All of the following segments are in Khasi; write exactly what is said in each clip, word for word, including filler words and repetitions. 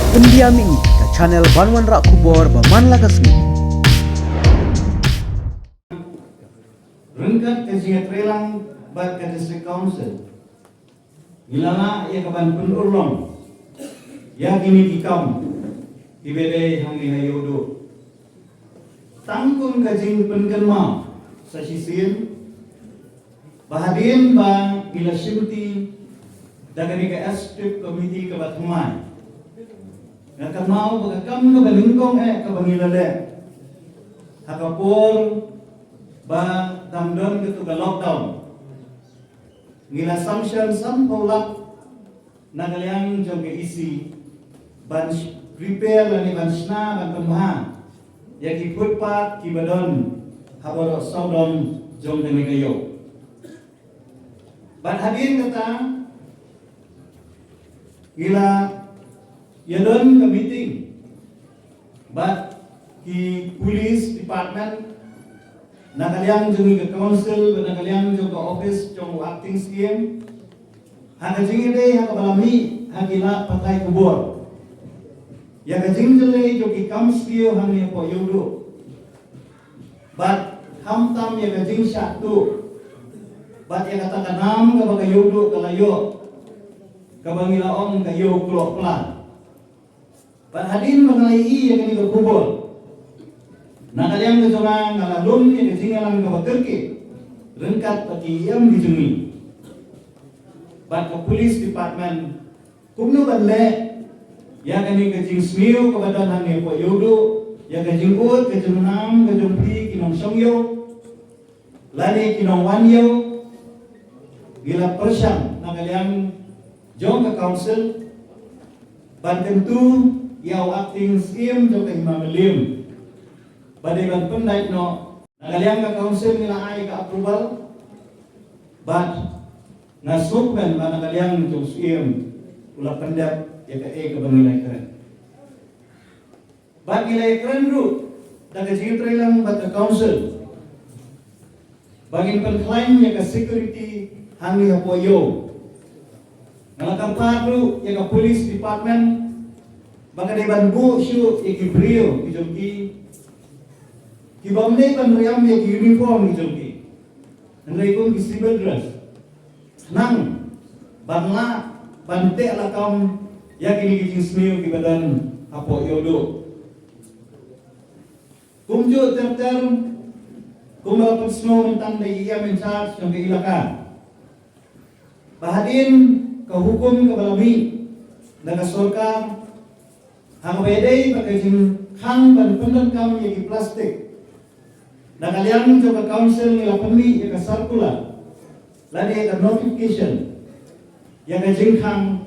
Pyndiam ïa ka channel ban wanrah khubor ba man la ka sngi. Ryngkat ka jingïatreilang bad ka District Council, ngi la lah ïa ka ban pynurlong ïa kine ki kam kiba dei hangne ha Ïewduh. Tang kum ka jingpynkynmaw sa shisien, ba hadien ba ngi la shimti da kane ka Executive Committee kaba thymmai, nga kynmaw ba ka kam kaba nyngkong eh kaba ngi la leh ha ka por ba dang don katto ka lockdown, ngi la sanction sanphew lak na ka liang jong ka E C ban sh- repair lane ban shna ban pynbha ïa ki footpath kiba don ha baroh sawdong jong kane ka ïew. Bad hadien kata, ngi la ïadon ka meeting bad ki police department, na ka liang jong ngi ka council bad na ka liang jong ka office jong u acting C M, ha ka jingïadei ha kaba la mih ha ki lad pathai khubor ïa ka jingjyllei jong ki kam sniew hangne hapoh Ïewduh. Bad khamtam ïa ka jingshah tuh bad ïa kata ka nam kaba ka Ïewduh ka la ïoh, kaba ngi la ong ka ïew kloh klan. Bad hadien ba nga la ïohi ïa kane ka khubor, na ka liang ka jong nga, nga la lum ïa ka jingïalang kaba kyrkieh ryngkat bad ki ïam ki jong ngi bad ka police department, kumno ban leh ïa kane ka jingsniew kaba don hangne hapoh Ïewduh, ïa ka jingud ka jingnam ka jong phi ki nongshong ïew lane ki nongwan ïew. Ngi la pyrshang na ka liang jong ka council ban kyntu ïa u acting C M jong ka Hima Mylliem ba dei ban pyndait noh. Na ka liang ka council ngi la ai ka approval bad nga sngewkmen ba na ka liang jong u C M u la pyndep ïa kaei kaba ngi la ïakren. Bad ngi la ïakren ruh da ka jingïatreilang bad ka council ba ngin pynkhlaiñ ïa ka security hangne hapoh ïew. Nga la kyrpad ruh ïa ka police department ba ka dei ban buh shuh ïa ki briew ki jong ki, ki bym dei ban riam ïa ki uniform ki jong ki, hynrei kum ki civil dress, khnang ban lah ban teh lakam ïa kine ki jingsniew kiba don hapoh Ïewduh. Kumjuh ter ter, kumba la pynsngew mynta da i E M in charge jong ka ilaka, ba hadien ka hukum kaba la mih na ka sorkar, ha kaba ïadei bad ka jingkhang ban pyndonkam ïa ki plastik, na ka liang jong ka council ngi la pynmih ïa ka circular lane ïa ka notification ïa ka jingkhang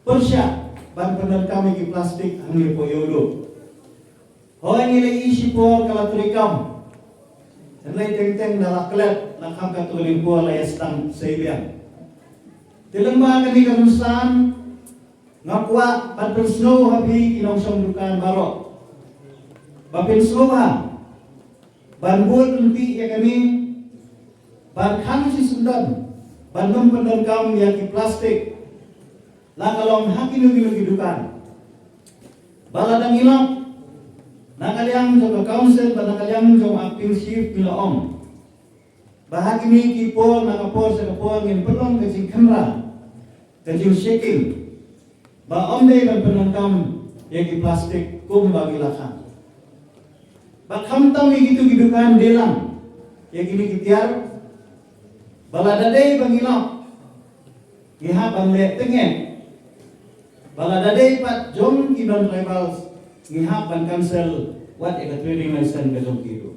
pyrshah ban pyndonkam ïa ki plastik hangne hapoh Ïewduh. Hooid, ngi la ïohi shipor ka la treikam, hynrei teng teng da la klet, la kham katto katne por la ïa sdang sei biang. Te lyngba kane ka rynsan, nga kwah ban pynsngew ha phi ki nongshong dukan baroh ba pynsngewbha ban bud ryntih ïa kane, ban khang shisyndon ban ym pyndonkam ïa ki plastik, la ka long ha kino kino ki dukan. Ba lada ngi lap, na ka liang jong ka council bad na ka liang jong u acting chief ngi la ong ba ha kine ki por, na ka por sha ka por ngin pynlong ka jingkhynra, ka jingchecking, ba ym dei ban pyndonkam ïa ki plastik kumba ngi la khang. Ba khamtam ïa kito ki dukan dei lang ïa kine ki tiar, ba lada dei ba ngi lap, ngi hap ban leh tyngeh. Ba lada dei pat jong ki non-tribals, ngi hap ban cancel wat ïa ka trading license ka jong ki ruh.